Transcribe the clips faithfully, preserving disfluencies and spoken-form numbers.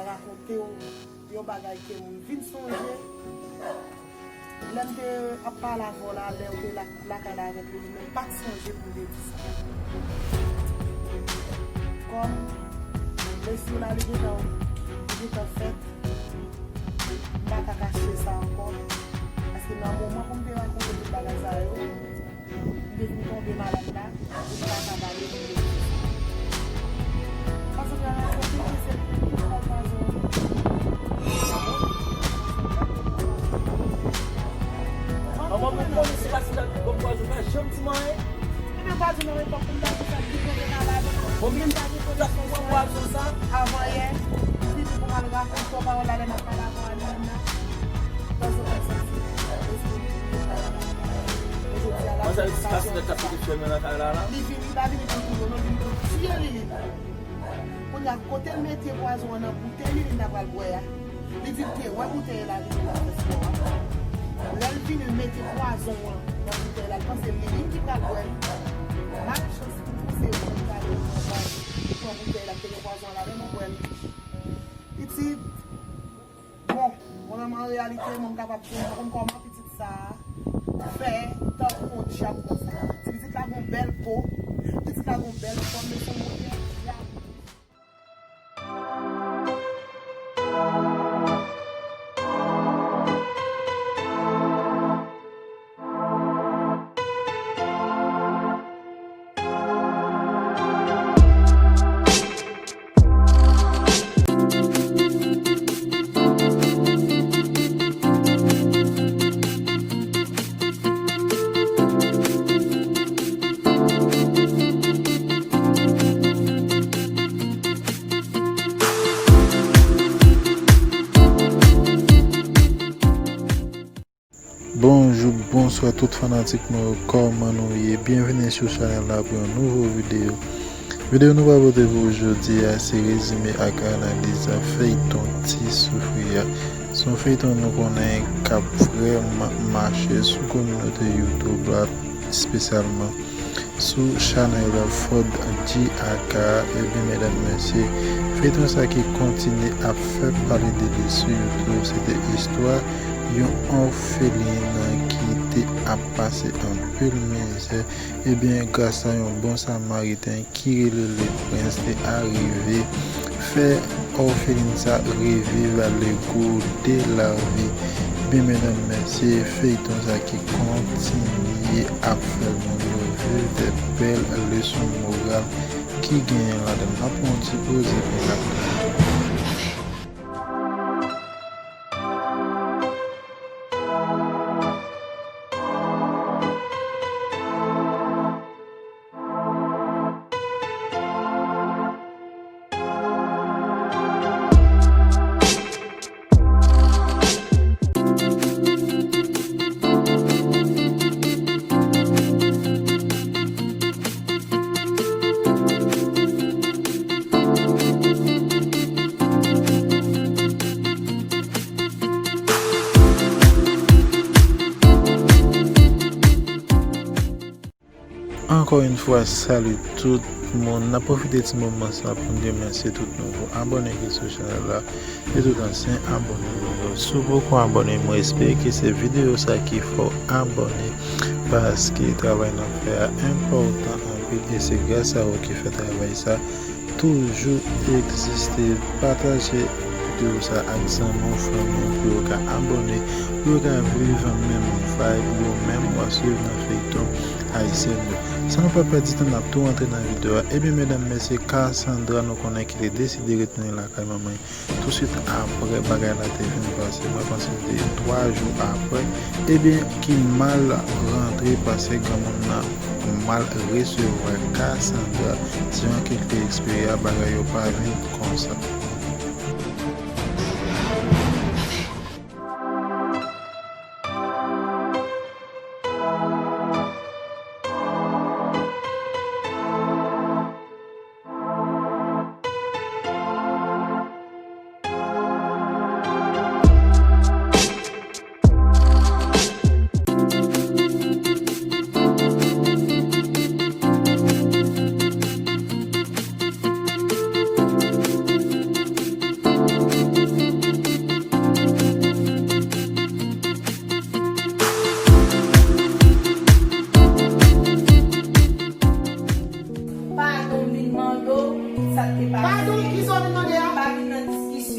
Rakonte w yon bagay ke m vin sonje. Lè m te ap pale avè w la, lè w te la, lakay la avèk li, m pa t sonje pou m te di sa. Kòm blesi w la, li gentan, li gentan fèt, m pa ka kache sa ankò. Paske nan moman pou m te rakonte tout bagay sa yo, m te vin tonbe malad la, e m pa ka pale pou m te di sa. Paske nan rakonte ke se li ki pran pwazon an. Manman, mwen konnen se pa sila ki pran pwazon, pa janm di mwen anyen. Ebyen, pa di non, epòk pou m ta di sa, ki tonbe malad. Bon, men sa ki pran pwazon sa. Avan yè, li di pou m al rakonte w pawòl la lè m ap pale avè w a Lilina. Pwazon konn santi. Mwen sa yo di pa sila k ap mete fèmen nan kay la la. Li vini, li pa vini pou touye w non, li vini pou tiye Lilina. Kounye a, kote l mete pwazon an nan boutèy Lilina pral bwè a, li di l te wè boutèy la, Lilina fè spò a. Lè l vini, l mete pwazon an nan boutèy la, l panse Lilina ki pral bwè l. Malchans pou l, se ou ki pral pran boutèy la, ki te gen pwazon an ladan l, bwè l. Pitit, bon, mwen menm an reyalite, mwen m kapab di, m pa konn kòman pitit sa a fè tankou yon dyab konsa. Ti pitit la gon bèl po, pitit la gon bèl fòm, men se yon modèl dyab. Bonjou, bonswa tout fanatik mwen yo, kòman nou ye? Byenveni sou chanèl la pou yon nouvo videyo. Videyo nou va pote pou ou jodi a, se rezime ak analiz a feyton Ti Soufri a. Se yon feyton nou konnen k ap vrèman mache sou kominote YouTube la, espesyalman sou chanèl Ford G A K a. Ebyen, medam, mesye, feyton sa ki kontinye ap fè pale de li sou YouTube, se te istwa yon òfelin ki te ap pase anpil mizè. Ebyen, gras a yon bon samariten ki rele Leprens te arive fè òfelin sa reviv le goût de la vie. Byen, medam, mesye, feyton sa ki kontinye ap fè moun yo viv de bèl leson moral ki genyen ladan l. N ap pran yon ti poze pou n ap Ankò yon fwa, salut tout moun. N ap pwofite ti moman sa pou n remèsye tout nouvo abòne ki sou chanèl la e tout ansyen abòne nou yo. Si w poko abòne, mwen espere ke se videyo sa ki fè w abòne, paske travay n ap fè a enpòtan anpil e se gras a ou ki fè travay sa toujou egziste. Pataje videyo sa ak zanmi w, fanmi w pou yo ka abòne, pou yo ka viv menm vibe yo, menm w ap swiv nan feyton ayisyen yo. San nou pa pèdi tan, n ap tou rantre nan videyo a. Ebyen, medam, mesye, Cassandra, nou konnen ki te deside retounen lakay manman l. Touswit apre bagay la te fin pase, mwen panse se te twa jou apre, ebyen, ki mal rantre paske granmoun nan mal resevwa Cassandra. Jan ke l te eksplike a, bagay yo pa vin konsa.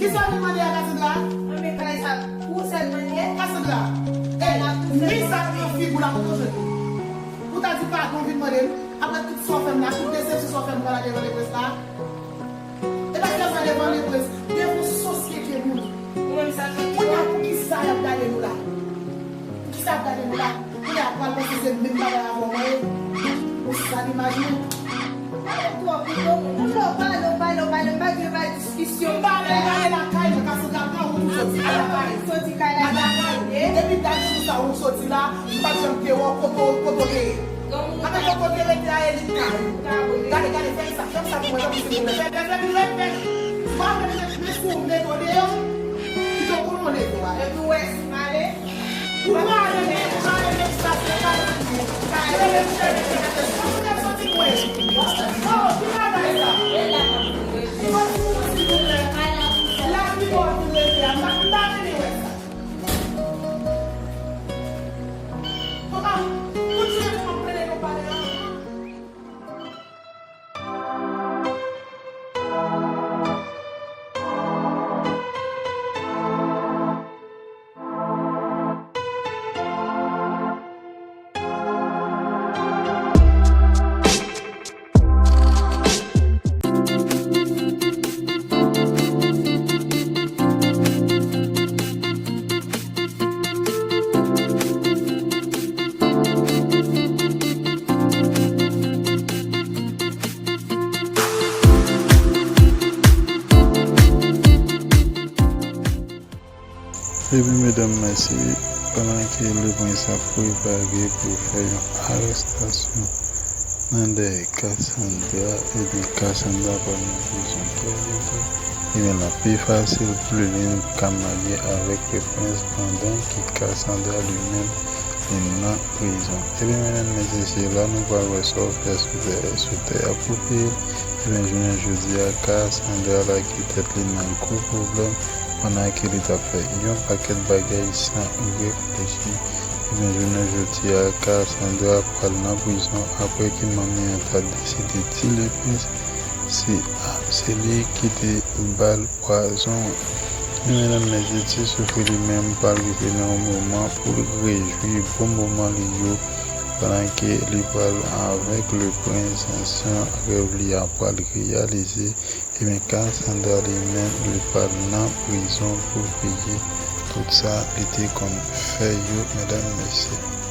Kisa w vin mande a Cassandra? Mwen men kay sa pou sèl mwen ye. Cassandra, e, ni sa k nan figi w la pou w jwenn li. Pou ta di padon, vin mande l. Apre tout sa w fè m la, tout desepsyon sa w fè m la devan leprens la. E pa sèlman devan leprens, devan sòsyete moun. Ou menm sa k fè. Kounye a, poukisa y ap gade nou la? Poukisa y ap gade nou la? Kounye a, pral panse se menm bagay avè w mwen ye. Ou sal imaj mwen. Pale twòp, ou twòp. Ou lè w pale, w pale, w pale, m pa gen pa diskisyon. M pale, m ale lakay mwen, Cassandra, pran wout ou soti, al lakay. Soti kay la. Al lakay. Depi dat jou sa ou soti la, m pa t janm te wè w kote w, kote w te ye. Amen, kote w te rete a, e li kay ou. Gade, gade, fè sa, fè sa pou mwen, tanpri, silvouplè. Fè, fè, fè, fè, fè. M pa vle met, met sou, met w deyò. Kite w konnen w leve w ale. Epi w wè si m ale. Ou prale, men, prale, men sa, se pa nan men. Prale, men, prale, men sa, se pa nan men. Soti, mwen. Oh, ki bagay sa? Soti, silvouplè. La ki bò pou rete a, m pa, m pa vini wè sa. Papa, kontinye pou mwen plede nou pale la. Epi medam mesye, pandan ke leprens ap prepare pou fè yon arestasyon nan dèyè Cassandra, ebyen Cassandra pral nan prizon trè byento. Ebyen l ap pi fasil pou li, li ka marye avèk leprens pandan ke Cassandra li menm li nan prizon. Ebyen medam mesye, se la nou pral wè sa w fè sou tè, sou tè a pou peye l. Ebyen jounen jodi a, Cassandra lage tèt li nan gwo pwoblèm. Pandan ke li t ap fè yon pakèt bagay san reflechi, ebyen jounen jodi a, Cassandra pral nan prizon apre ke manmi an ta deside di leprens se, se li ki te ba l pwazon an. Men medam mesye, Ti Soufri li menm pral rive nan yon moman pou l rejwi bon moman li yo, pandan ke li pral avèk leprens san rèv li a pral reyalize. Ebyen Cassandra li menm, li pral nan prizon pou l peye tout sa li te konn fè yo, medam mesye.